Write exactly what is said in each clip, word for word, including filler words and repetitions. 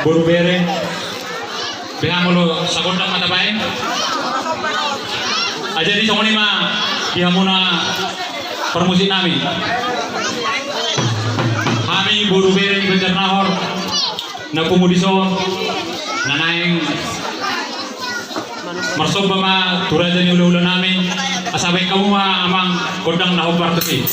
boru bere, beha molo sagondang ma tabaen. Jadi songon i ma di hamuna parmusik nami. Hami boru bere ni Banjarnahor na pungu dison, na naeng marsomba ma tu raja ni hulahula nami. Asa baen hamu ma amang gondang na hombar tusi.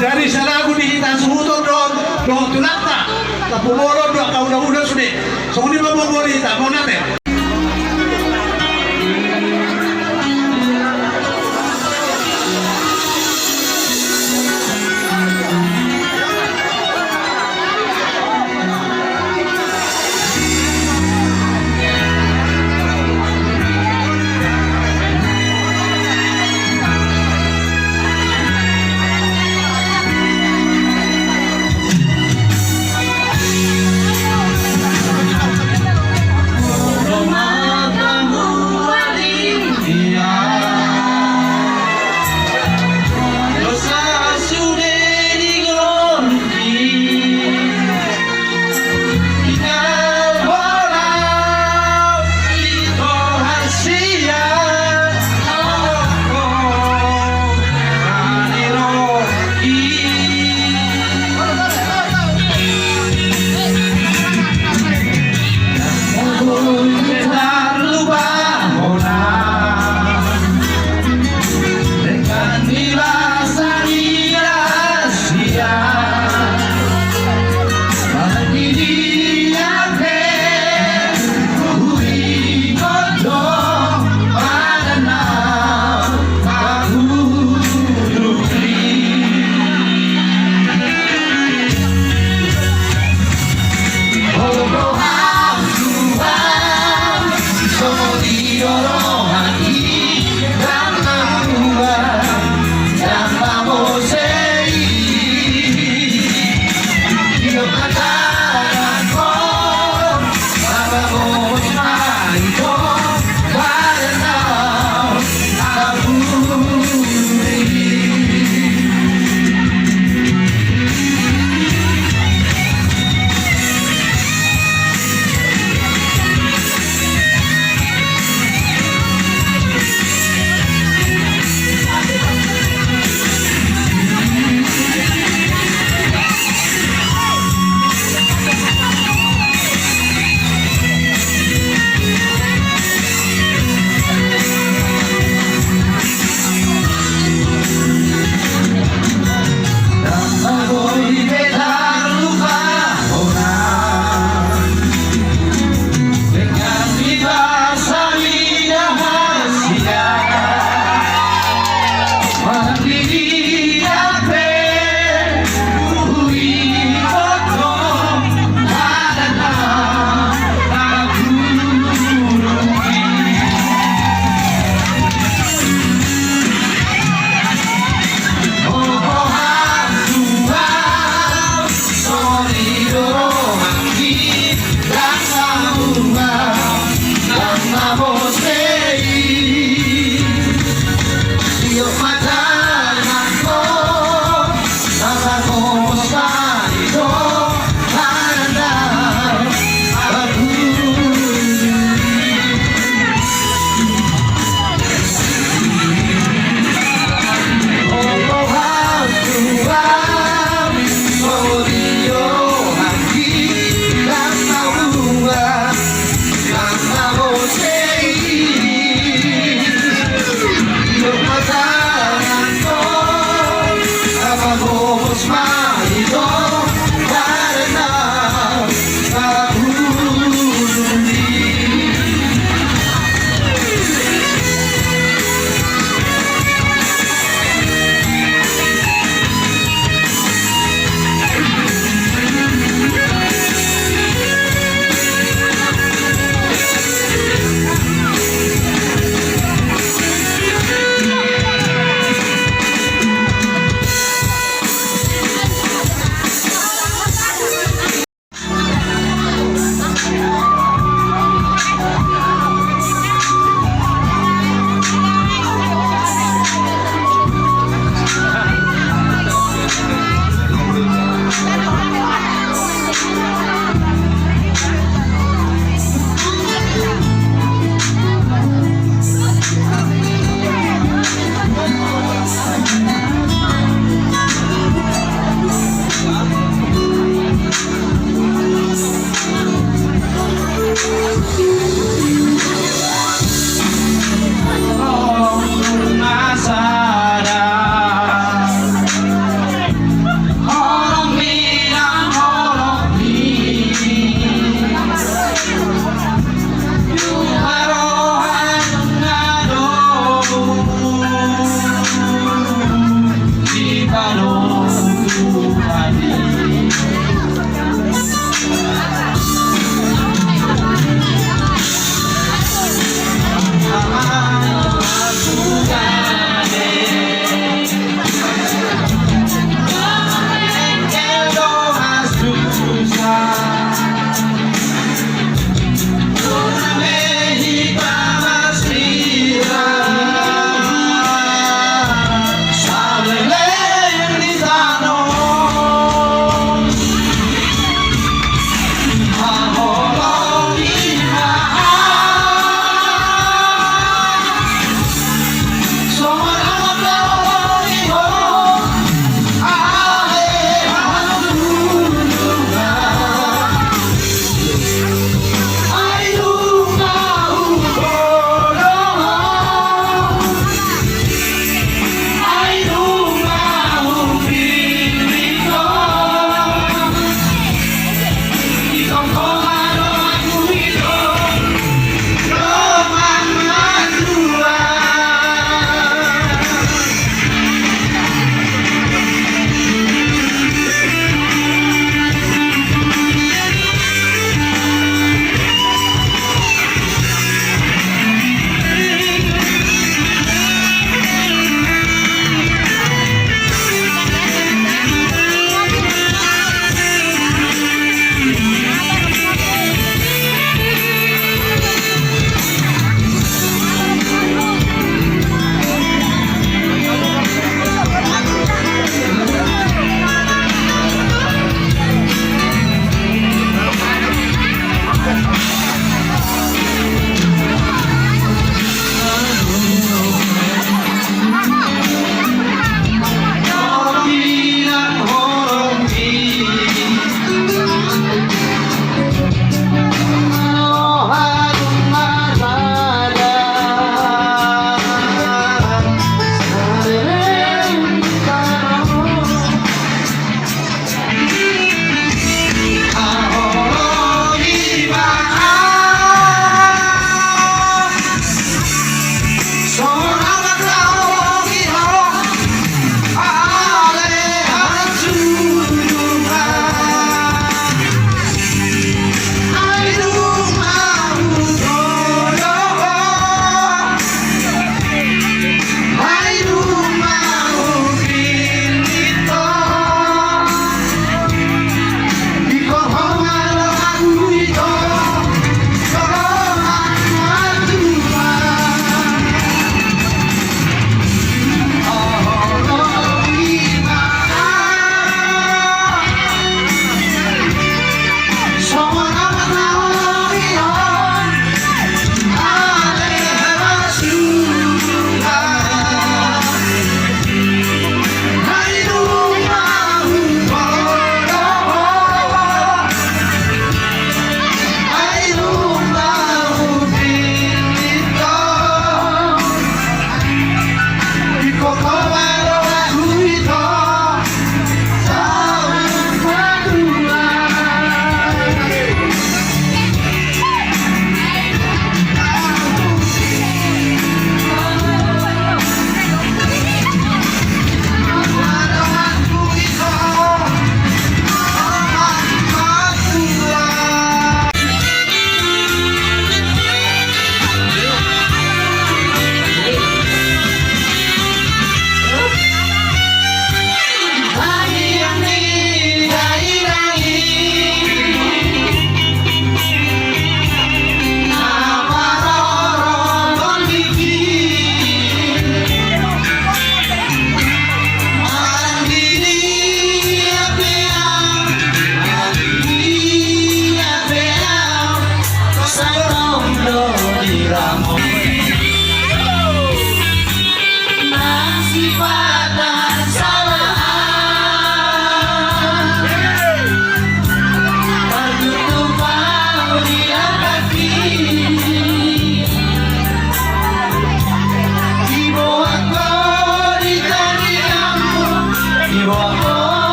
Jadi salagu di hita suhuton dohot, dohot tulangta. Tapumohon do angka hulahula sude. Songon i ma bobo di hita, mauliate.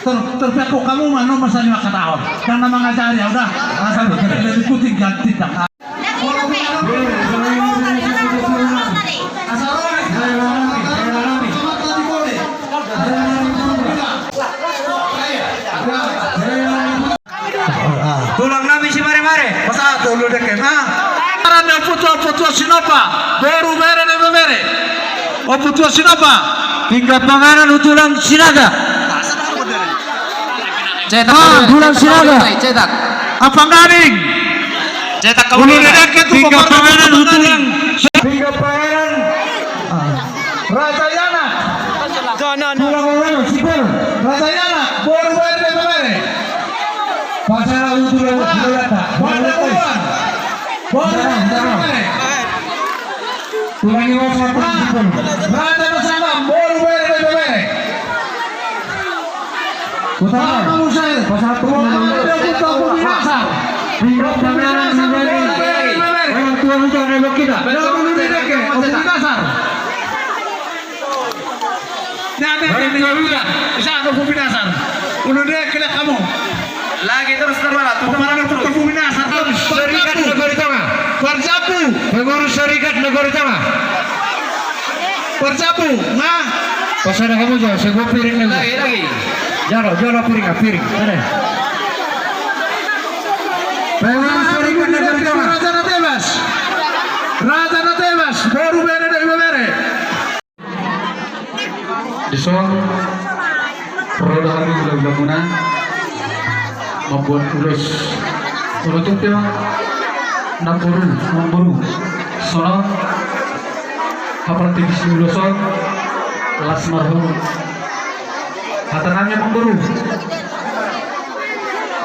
Ter-, terpekuk hamu ma, nunga sadia mangkatahon. Ndang na mangajari au da. Asal terpekuk tinggal tindak. Tulang nami si Maremare. Pasahat ulu dengke, ha? Aran ni ompu tua, ompu tua Sinopa, boru, bere dohot ibebere. Ompu tua Sinopa. Pinggan panganan tu tulang Sinaga. Cetak. Ah, tulang Sinaga. Cetak. Apang Gading. Cetak kau. Ulu ni dengke tu pinggan panganan tu tulang. Pinggan panganan. Ah. Raja Yana. Tulang Sipul. Raja Yana. Boru, bere dohot ibebere. Pasahat ulu tu tulang Sinaga. Wanda Uan. Boru, bere dohot ibebere. Tulang Iwa Satu. Raja Nasaba, boru, bere dohot ibebere. Utama. Pasahat tu tulang Sinaga. Pinggan panganan tu tulang Sinaga. Orang tua kita. Nah, nah, nah, nah, udah. Bisa aku pupinasar. Udah deh, kena kamu. Lagi terus, terus, terus. Pupinasar terus. Serikat Nagori Tengah. Parjabu. Pengurus Serikat Nagori Tengah. Parjabu, nah. Pas ada kamu jauh, saya gua piring nih. Lagi, lagi. Jalo, jalo piring, ah, piring. Ada. Pengurus Serikat Nagori Tengah. Raja Natebas. Raja Natebas. Boru, bere dohot ibebere. Dison, ro do hami hulahula muna mambuat ulos. Molo tung pe namboru, namboru. Songon hapraktikis ni ulos on, las ma roha. Hata nami namboru.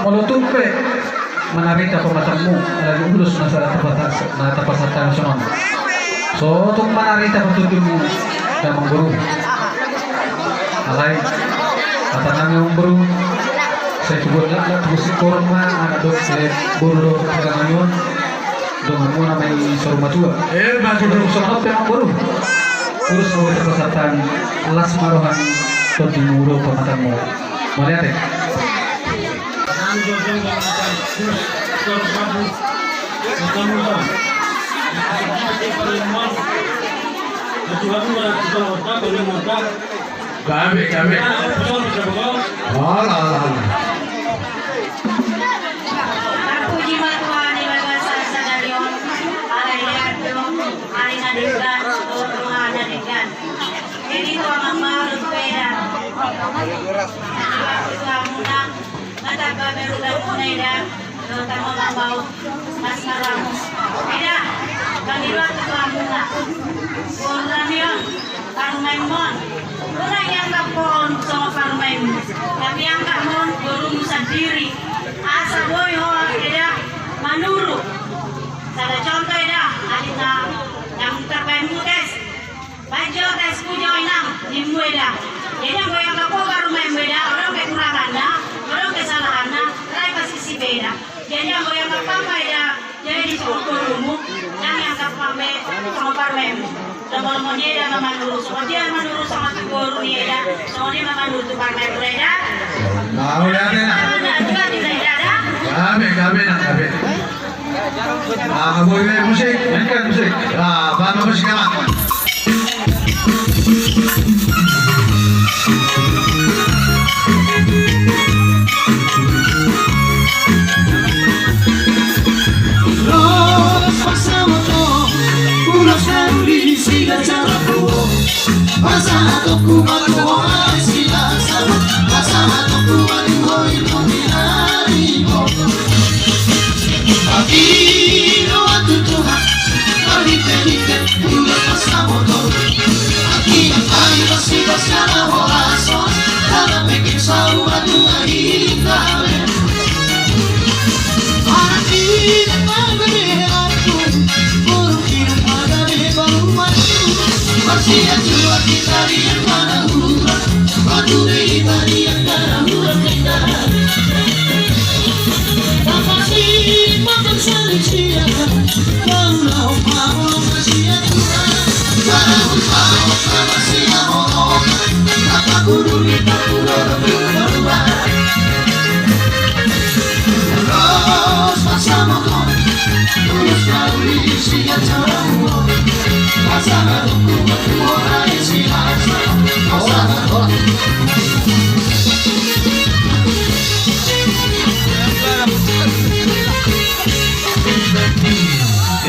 Molo tung pe manarita pamatanmu, alani ulos na sa-, na tapasahat hami songon on. So tung manarita patondingmu, da amangboru. Alai, hata nami amangboru. Sai tubuan laklak, tubuan singkoru ma anak dohot, eh, boru dohot hagamaon. Donganmuna ma i saur matua. Eh, batu. Songon on pe amangboru. Ulos na tapasahat hami, las ma roha ni tondingmu dohot pamatanmu. Mauliate. Gabe, gabe. Alah, alah, alah. Puji ma Tuhan di bagasan sadari on, ala i do ari na denggan, dohot ari na denggan. Jadi tu amang malu tu eda. Jadi tu amang malu. Mata babe ulang muna eda, dohot amang mambao, mas maramu. Eda, bagi dua tu amuna. Boruna ni on, parumaenmon. Unang ianggap ho on songon parumaenmu. Tapi anggap ho on borumu sandiri. Asa boi ho eda, manuru. Sada contoh eda, adong na, yang terbaik mutes. Baen jo tes, puji ho inang, nimmu eda. Jadi anggo ianggap ho parumaenmu eda, adong kekuranganna, adong kesalahanna, rai pasisi be eda. Jadi anggo ianggap hamu eda, jadi songon borumu, ndang ianggap hamu be songon parumaenmu. Lomo-lomo ni eda ma manuru, songon dia manuru songon tu boru ni eda, songon dia ma manuru tu parumaenmuna eda. Mauliate. Gabe, gabe nang, gabe. Ah, boi, boi, musik, mainkan musik. Ah, bana musik, anak. Los pasamoto, ulos na uli sian jalaku. Pasahatonku ma tu ho, ale si Laksana. Pasahatonku ma tu ho, ilmu ni haribo. Tapi doa tu Tuhan, marhite-hite ulos pasamoto. Aki, aki, pasti, pasti ada horas, horas. Dalam pikir selalu ada Tuhan kita.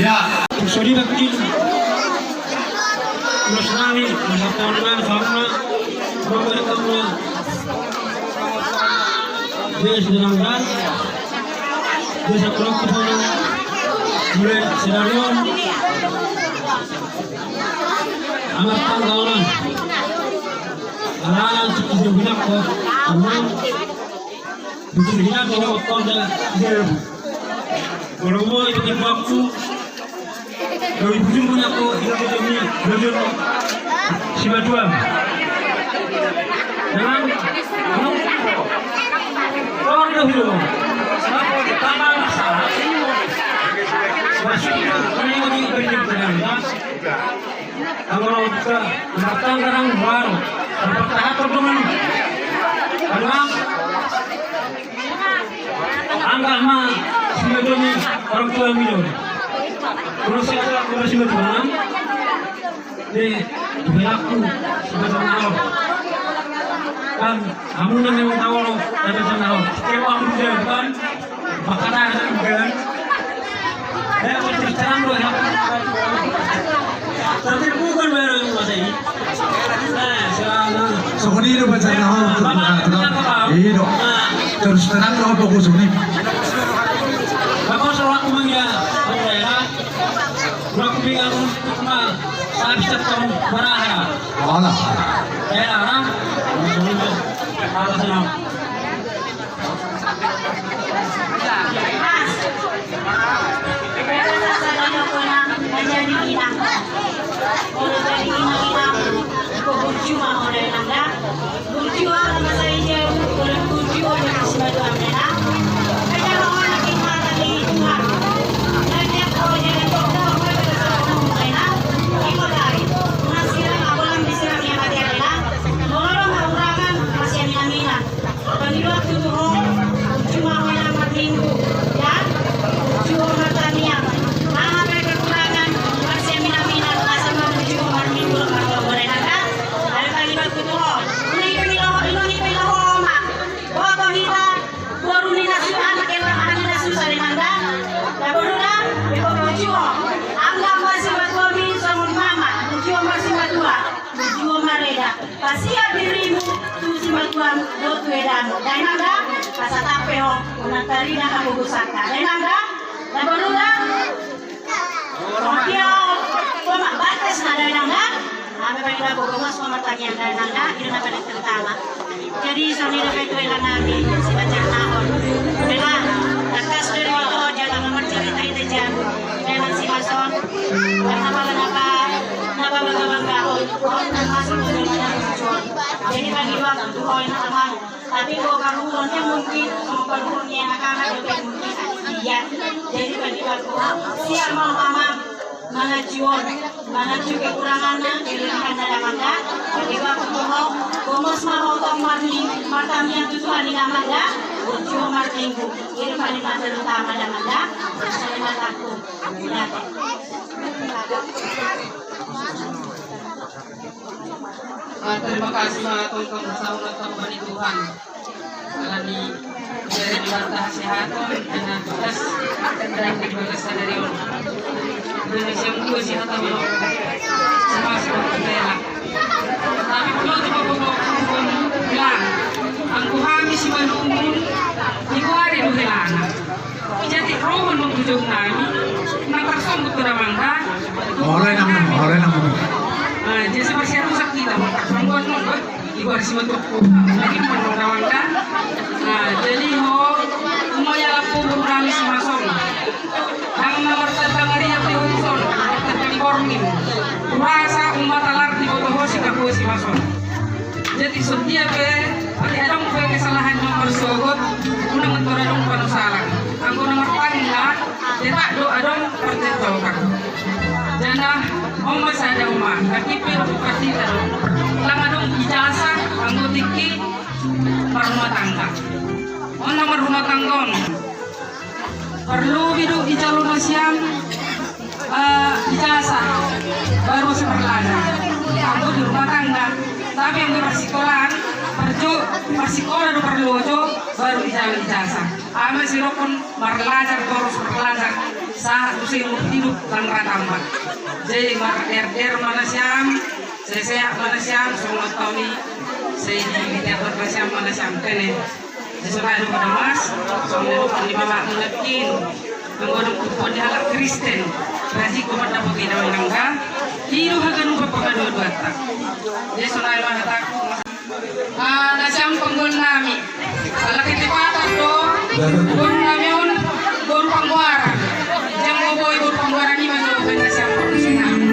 Ya, so didok i. Terus nami, masa tahun nami, tahun nami, tahun nami. Dia sudah nanggar. Dia sekolah ke sana. Mulai senarion. Amat tanggalan. Anak-anak sekitar bilang kok. Tenang. Betul, bilang kok, kok, dia. Kalau mau itu di waktu. Gabe bujur ma nangkin, gabe bujur ma nangkin. Simatuam. Dengan, anu, tor do hidup. Tangan salah. Masuk ke, ini lagi berjam-jam, ya. Kalau kita, kita tangan baru. Dapat tahap pertemuan. Tenang. Angka ma, simatua ni orang tua mi do. Terus simatua, terus simatua. Di, di aku, simatua. Kan, kamu nang yang tahu lo, ada sana lo. Kayak kamu juga, kan? Makanan, kan? Ya, terus terang lo, ya. Tapi bukan baru yang masa ini. Songon i do pacarna ho. I do. Terus terang do ho, fokus ni. Alah. Burju ma ho dainang da. Burju ma ho masa i, burju ma ho dainang. Iko dai, nasiram agolan disiram ia mate dainang. Molo adong hahurangan, masiaminaminan. Pangidoan tu ho, burju ma ho inang marminggu, ya. Burju ho martamiang. Nang pe kekurangan, marsiaminaminan, asa ma burju ho marminggu, marminggu, marminggu. Ada pangidoan tu ho. Ini, ini loho, ini, ini loho, ma. Boto hita, boru ni na susa, anak ni na susa dainang da. Boru da, iko burju ho. Anggap ma simatuami songon mama, burju ho ma simatuam. Burju ho mareda, pasia dirimu tu simatuam dohot tu edamu. Dainang da, asa tangkas pe ho, unang tarida hapogosanna. Dainang da, na boru da. Songon dia ho, ho ma batas na dainang da. Ame bani da bogo mas ho martangiang dainang da, ira na bani terutama. Jadi songon i do pe tu hela nami, sipacarna ho. Hela, tangkas do diboto ho jala marcarita hita jala. Memang simas on, karena pala na pa, na pabangga-bangga on, on termasuk tu dalam burju on. Jadi bagi waktu tu ho inang amang. Tapi bo paruhutna mungkin, songon paruhut ni anak-anak do pe mungkin. Iya. Jadi bagi waktu, siap ma ho amang. Mangajuhon, mangajuhon kekuranganna, kelebihanna dainang da. Bagi waktu tu ho, gomos ma ho tong marni, martamiang tu Tuhan inang amang da. Burju ho marminggu, ira paling terutama dainang da. Saya mataku. Ah, terima kasih ma tong tong, saur matua ni Tuhan. Alani, jadi di warta hasehaton, dengan tugas, dan di bagas sadari on. Indonesia mungkin sehat atau belum? Semua seperti itu ya. Tapi belum cuma pokok hukum bilang, anggo hami simanumun, di kuari duhelana. Jadi rohon mengkujung nami, na tarsongkut tu damang da. Oleh nang, oleh nang. Ah, jadi masih rusak kita, tarsongkut nang. Ibar si matuku. Jadi mengkujung damang da. Ah, jadi ho, umaya lapu burung nami simas on. Dang na martandang ari api huson, martandang borngin. Rasa umat alar di boto ho si kakua simas on. Jadi songon dia pe, ate adong pe kesalahan na marsogot, unang mantor adong panusalan. Anggo na martangga, tetap do adong partentokan. Jana, on ma sada uma, tapi pe do partita do. Lang adong ijazah, anggo tingki, marrumah tangga. On na marrumah tangga on. Parlobi do dijalo nasiam, Eh, ijazah, baru masuk berlajar. Anggo di rumah tangga. Tapi anggo di parsikolaan, parjo, parsikola do parlojo, baru ijazah, ijazah. Ama sirokkon marlajar, torus marlajar, sahat tu seumur hidup lan ra tamba. Jadi mar-, er-, er ma nasiam, sehat-sehat ma nasiam, songon hami, sai di, di, di, nasiam ma nasiam, tene. Jadi songon i do, Mas, songon i do, di bawah mungkin, anggo dung tumpon di halak Kristen, rajin do mandapot i na manangga, i do haganupan pangaduaduanta. Jadi songon i do hata, ah, nasiam panggol nami. Ala ketepatan do, boru nami on, boru Panggoaran. Jang boi boru Panggoaran i ma jo baen nasiam panggol nami.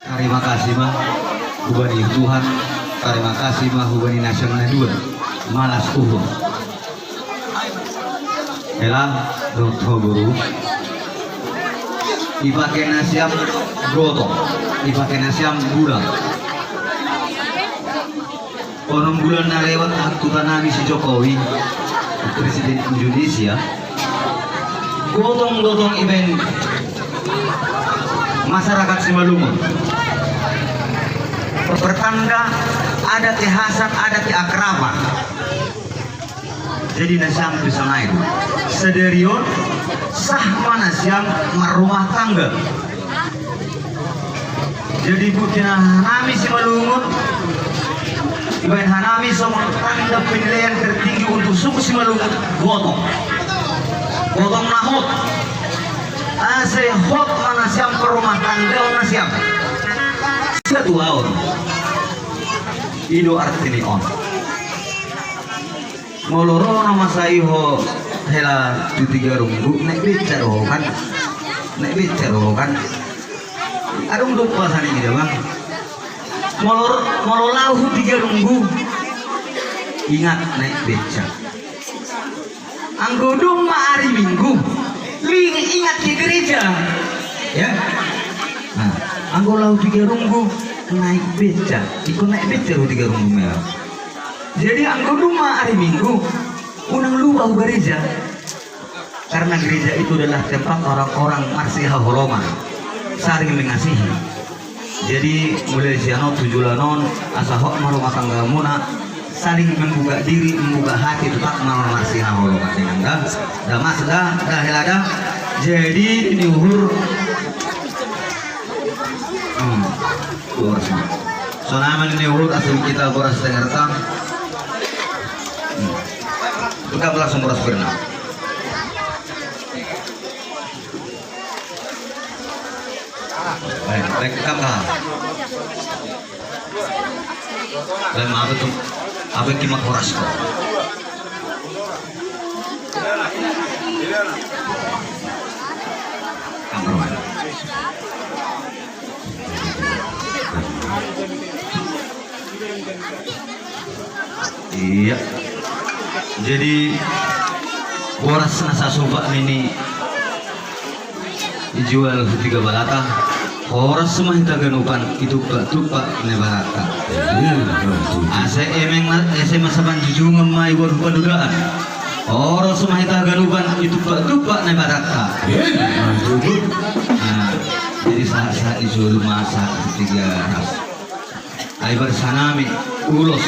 Tarima kasih ma hubani Tuhan, tarima kasih ma hubani nasiam na dua, malas uhum. Hela, dohot ho boru. Dipake nasiam gotong, dipake nasiam bulan. Onom bulan na lewat angkutan nami si Jokowi, Presiden Indonesia, gotong-gotong ibaen Masyarakat Simalungun. Pertanda adat kehasan, adat keakraban. Jadi nasiam tu sana itu. Sadari on sah ma nasiam marrumah tangga. Jadi bukti na hanami Simalungun, ibaen hanami songon tanda penilaian tertinggi untuk suku Simalungun, gotong. Gotong na hot. Ase hot ma nasiam parrumah tanggaon nasiam. Satuaon. I do arti ni on. Molo ro na masa i ho hela tu Tiga Runggu, naik beca do ho kan. Naik beca do ho kan. Adong do pasan i da bang. Molo, molo laho tu Tiga Runggu, ingat naik beca. Anggo dung ma ari Minggu, lu ingat ke gereja. Ya. Nah, anggo laho Tiga Runggu, naik beca. Ingkon naik beca do Tiga Runggu ma. Jadi anggo dung ma ari Minggu, unang lupa hu gereja. Karena gereja itu adalah tempat orang-orang marsihaholongan, saling mengasihi. Jadi mulai sian on tu joloan on, asa hot ma rumah tanggamuna, saling membuka diri, membuka hati, tetap ma marsihaholongan dengan da. Da mas da, da hela da. Jadi ni uhur. Hmm. Boras ma. Songon i ma ni uhur, asa hita boras tengerta. Hmm. Buka langsung boras berenang. Baik, baik, kam ka. Baik, maaf tu. Apa yang kimak boras ko? Kamar mandi. Iya. Jadi boras na sasupak nini dijual tiga balata. Horas ma hita ganupan, itumpak-tumpak Naibaratta. Asa emeng ma, asa masa panjujungan ma iboan panudaan. Horas ma hita ganupan, itumpak-tumpak Naibaratta. Nah, jadi sahat-sahat i jolo ma sahat tiga ras. Ai baris hanami ulos.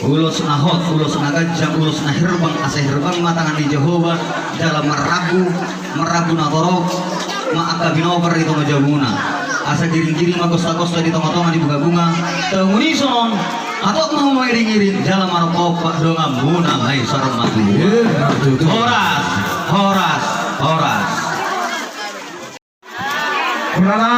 Ulos na hot, ulos na ganjang, ulos na herbang, asa herbang ma tangan ni Jahowa, jala marrambu, marrambu na torop ma angka binobar di tonga jabuna. Asa giring-giring ma gosta-gosta di tonga-tonga ni bunga-bunga. Tanguni songon, hatop ma hamu mangiring-iring, jala marompa-ompa donganmuna ma i saur matua. Horas, horas, horas. Hulala,